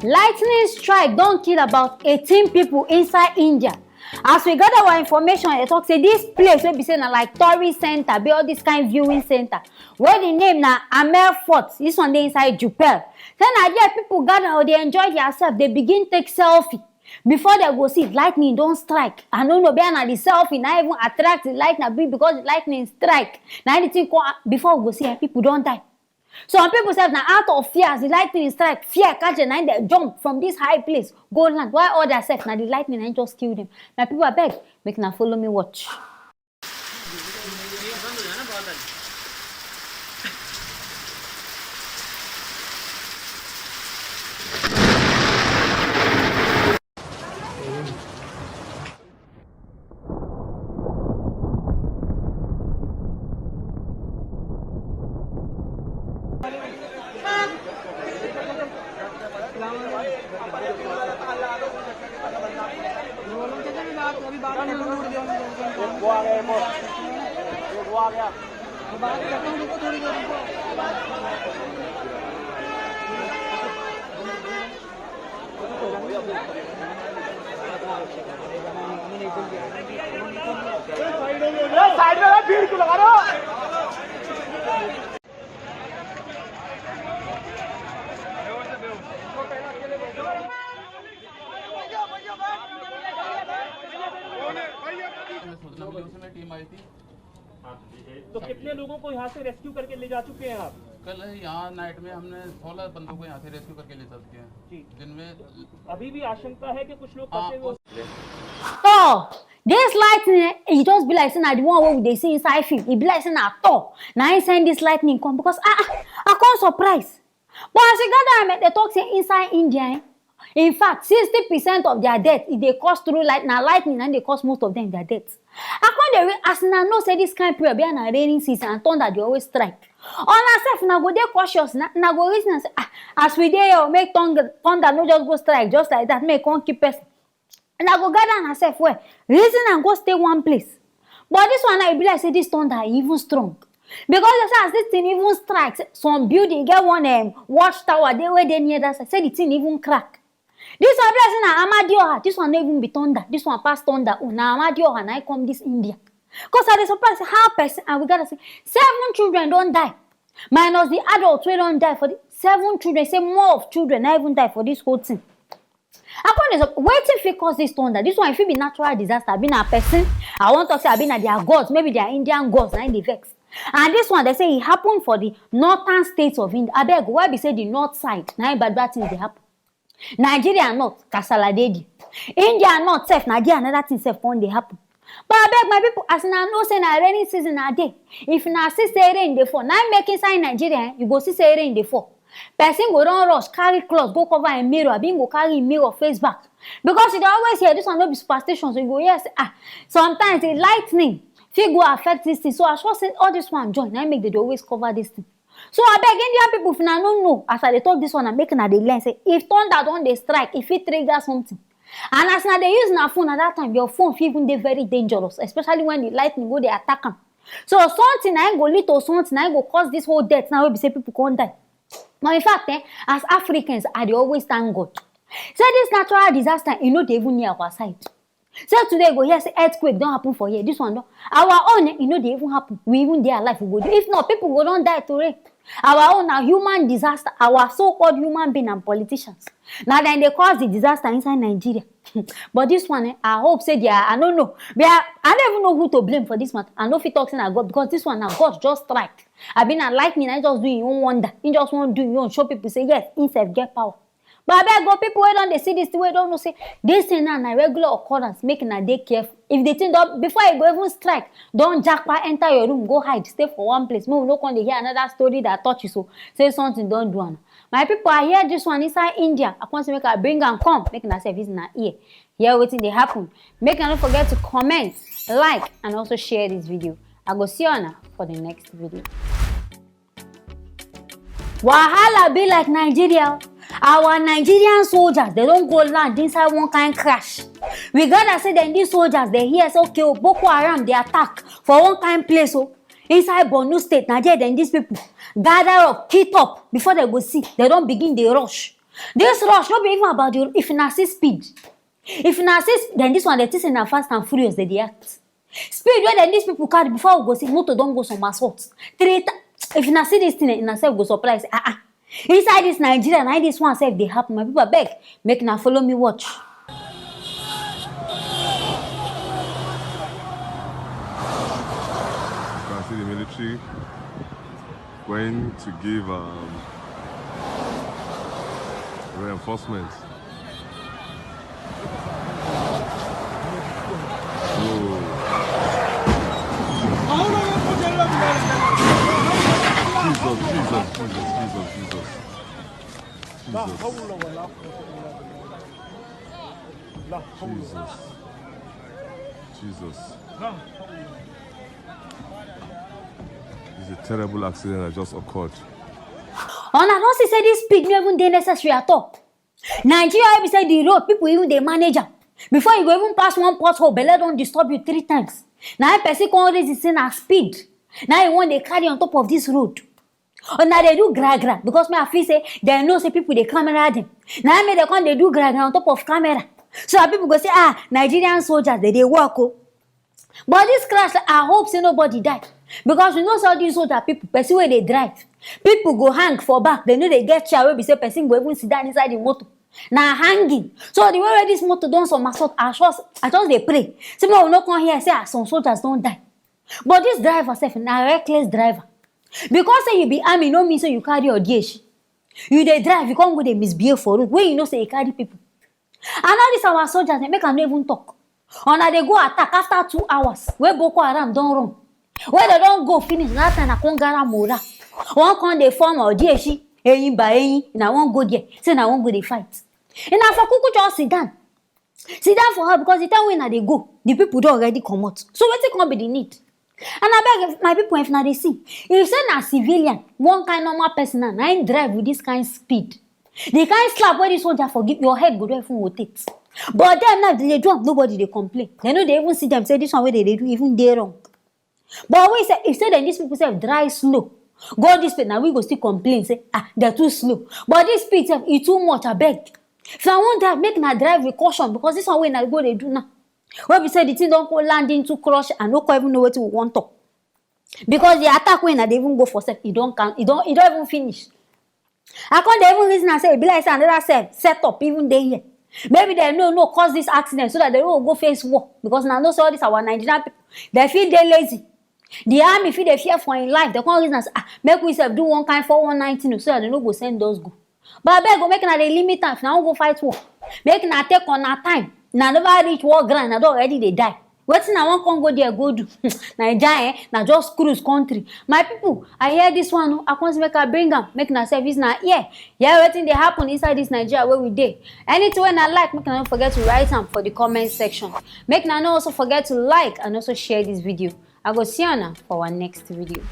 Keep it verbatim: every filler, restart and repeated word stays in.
Lightning strike don kill about eighteen people inside India. As we gather our information, e talk say this place wey be say na like tourist center, be all this kind viewing center, wey the name na Amer Fort. This one dey inside Jupel. Say na there people gather, dey enjoy theirself, dey begin take selfie. Before they go see, lightning don strike. I no know, be na the selfie na even attract the lightning, be because the lightning strike. Na anything come before we go see, eh, people don die. Some people sef na out of fear, as the lightning strike, fear catch them, na im dem jump from this high place go land. Why others sef na the lightning na im just kill them. My people, abeg, make una follow me watch. तो कितने लोगों को यहाँ से रेस्क्यू करके ले जा चुके हैं आप? कल यहाँ नाइट में हमने सोलह बंदों को यहाँ से रेस्क्यू करके ले जा चुके हैं। जी। जिनमें अभी भी आशंका है कि कुछ लोग हाँ, फंसे हुए। Oh, this lightning, eh, e just be like say na the one wey we dey see inside film. E be like say na Thor na him send this lightning come, because ah, ah, I come surprise. But as you gather am, eh, they talk say inside India, eh, in fact, sixty percent of their death, e dey cause through light, na lightning na dey cause most of them their death. I come dey re-, as una know say this kind period be na rainy season and thunder dey always strike. Una sef una go dey cautious, na una go reason am say, ah, as we dey here, make thunder, thunder no just go strike just like that, make e come kill person. Una go gather una sef well, reason am go stay one place. But this one now, e be like say this thunder e even strong, because you see as this thing even strike, some building get one, um, watch tower dey wey dey near that side, say the thing even crack. This one be like say na Amadioha. This one no even be thunder. This one pass thunder own. Na Amadioha na him come this India. Cause I dey surprise say how person, and we gather say seven children don die, minus the adult wey don die for the seven children. Say more of children na even die for this whole thing. I come dey sup-, wetin fit cause this thunder? This one fit be natural disaster, abi na person? I wan talk say abi na their gods, maybe their Indian gods na im dey vex. And this one, they say e happen for the northern states of India. Abeg, why be say the north side na im bad bad things dey happen? Nigeria north, kasala dey there. India north sef, na there another thing sef come dey happen. But abeg, my people, as una know say na rainy season na dey, if una see say rain dey fall, na im make inside Nigeria, eh, you go see say rain dey fall. Person go don rush carry cloth go cover im mirror, abi im go carry im mirror face back, because you dey always hear, this one no be superstition, so you go hear say, ah, sometimes the lightning fit go affect this thing. So I sure say all this one join, na im make they dey always cover this thing. So abeg, Indian people, if una no know, as I dey talk this one, na make una dey learn say if thunder don dey strike, e fit trigger something. And as una dey use una phone at that time, your phone fit even dey very dangerous, especially when the lightning go dey attack am. So something na im go lead to something, na im go cause this whole death now wey be say people come die. But in fact, eh, as Africans, I dey always thank God say this natural disaster, e no dey even near our side. Say today you go hear say earthquake don happen for here, this one don, our own, eh, e no dey even happen. We even dey alive, we go dey. If not, people go don die today. Our own na human disaster. Our so-called human being and politicians, na dem dey cause the disaster inside Nigeria. But this one, eh, I hope say they are, I no know. They are, I no even know who to blame for this matter. I no fit talk say na God, because this one na God just strike. Abi na lightning na im just do im own wonder. Im just wan do im own, show people say yes, im sef get power. But abeg o, people wey don dey see this thing, wey don know say this thing now na regular occurrence, make una dey careful. If the thing don, before e go even strike, don japa enter your room, go hide, stay for one place. Make we no come dey hear another story that touch you, so say something don do am. My people, I hear this one inside India. I come say make I bring am come, make una sef use una ear hear wetin dey happen. Make una no forget to comment, like, and also share this video. I go see una for the next video. Wahala be like Nigeria o. Our Nigerian soldiers, they don go land inside one kind crash. We gather say dem, these soldiers, they hear say, okay o, Boko Haram dey attack for one kind place o, inside Borno State. Na there dem, these people gather up, kit up. Before they go see, they don begin dey rush. This rush no be even about the, if na see speed. If na see sp- then this one, they think say na fast and furious they dey act. Speed wey dem, these people carry, before we go see, motor don go some assault. Three ti- if na see this thing, eh, na sef go surprise. Ah ah. Inside this Nigeria, na this one sef dey happen. My people, abeg, make na follow me watch. You can see the military going to give um, reinforcements. Oh. Jesus, Jesus, Jesus, Jesus, Jesus. Jesus. Jesus. Jesus. This is a terrible accident that just occurred. Una don see say this speed no even dey necessary at all. Nigeria wey be say the road, people even dey manage am. Before you go even pass one pothole, belle don disturb you three times. Na im person come reason say na speed. Now you wan dey carry on top of this road. Una dey do gra gra because me I feel say dem know say people dey camera dem. Na im make dem come dey do gra gra on top of camera. So that people go say, ah, Nigerian soldiers, they dey work o. But this crash, I hope say nobody die. Because we know say all these soldier people, person wey dey drive, people go hang for back. They no dey get chair wey be say person go even sit down inside the motor. Na hanging. So the way wey this motor don somersault, I just, I just dey pray. Say make we no come hear say, ah, some soldiers don die. But this driver sef na reckless driver. Because say you be army no mean say you carry your D H. You dey drive, you come go dey misbehave for road wey you know say you carry people. And all these our soldiers, they make am no even talk. Una dey go attack after two hours wey Boko Haram don run. Wey dem don go finish, na that time na come gather morale. One come dey form our D H, eyin by eyin, na wan go there. Say na wan go dey fight. Una for kuku just sit down. Sit down for her because the time wey una dey go, the people don already comot. So wetin come be the need? And abeg, if my people, if una dey see, if say na civilian, one kind normal person now, na im drive with this kind speed. The kind slap wey this soldier for give, your head go don even rotate. But dem now, they dey do am, nobody dey complain. They no dey even see dem say this one wey they dey do even dey wrong. But we say, if say dem, these people sef drive slow, go this place, na we go still complain say, ah, they're too slow. But this speed sef, e too much, abeg. If I wan drive, make na drive with caution because this one wey na go dey do now. Wey be say the thing don go land into crush and no come even know wetin we wan talk. Because the attack wey na dey even go for sef, e don can, e don, e don even finish. I come dey even reason am say e be like say another set, set up even dey here. Maybe dem no, no cause this accident so that dem no go face war. Because na know say all this our Nigerian people, dem fit dey lazy. The army fit dey fear for im life. Dem come reason am say, ah, make we sef do one kind four one nine thing so that dem no go send us go. But abeg o, make una dey limit am. If una wan go fight war, make una take una time. Una never reach war ground, una don already dey die. Wetin una wan come go there go do? Naija, eh, na just cruise country. My people, I hear this one o, I come say make I bring am, make una sef use una ear hear wetin dey happen inside this Nigeria wey we dey. Anything wey una like, make una no forget to write am for the comment section. Make una no also forget to like and also share this video. I go see una for our next video.